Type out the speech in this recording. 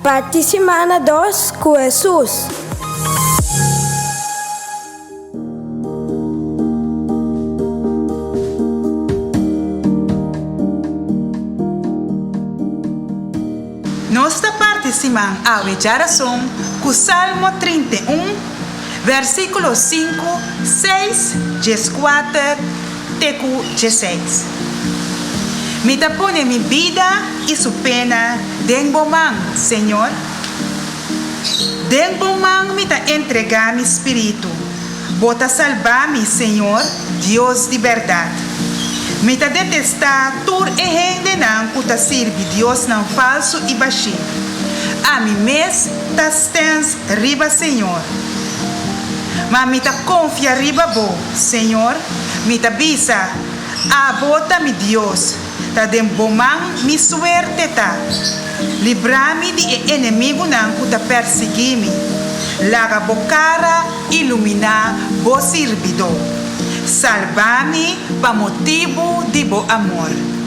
Parti simana dos ku Hesus. Nos ta parti siman awe djarason ku Salmo 31, versíkulo 5, 6, 14 te ku 16. Mi ta pone mi bida i su pena den bo man, Señor. Den bo man mi ta entregá mi spiritu. Bo ta salbá mi, Señor, Dios di bèrdat. Mi ta detestá tur e hendenan ku ta sirbi diosnan falsu i bashí. Ami mes ta stèns riba Señor. Ma mi ta konfia riba bo, Señor, mi ta bisa, Abo ta mi Dios, ta den bo man mi suerte ta. Libra mi di e enemigunan ku ta persiguí mi. Laga bo kara iluminá bo sirbidó. Salba mi pa motibu di bo amor.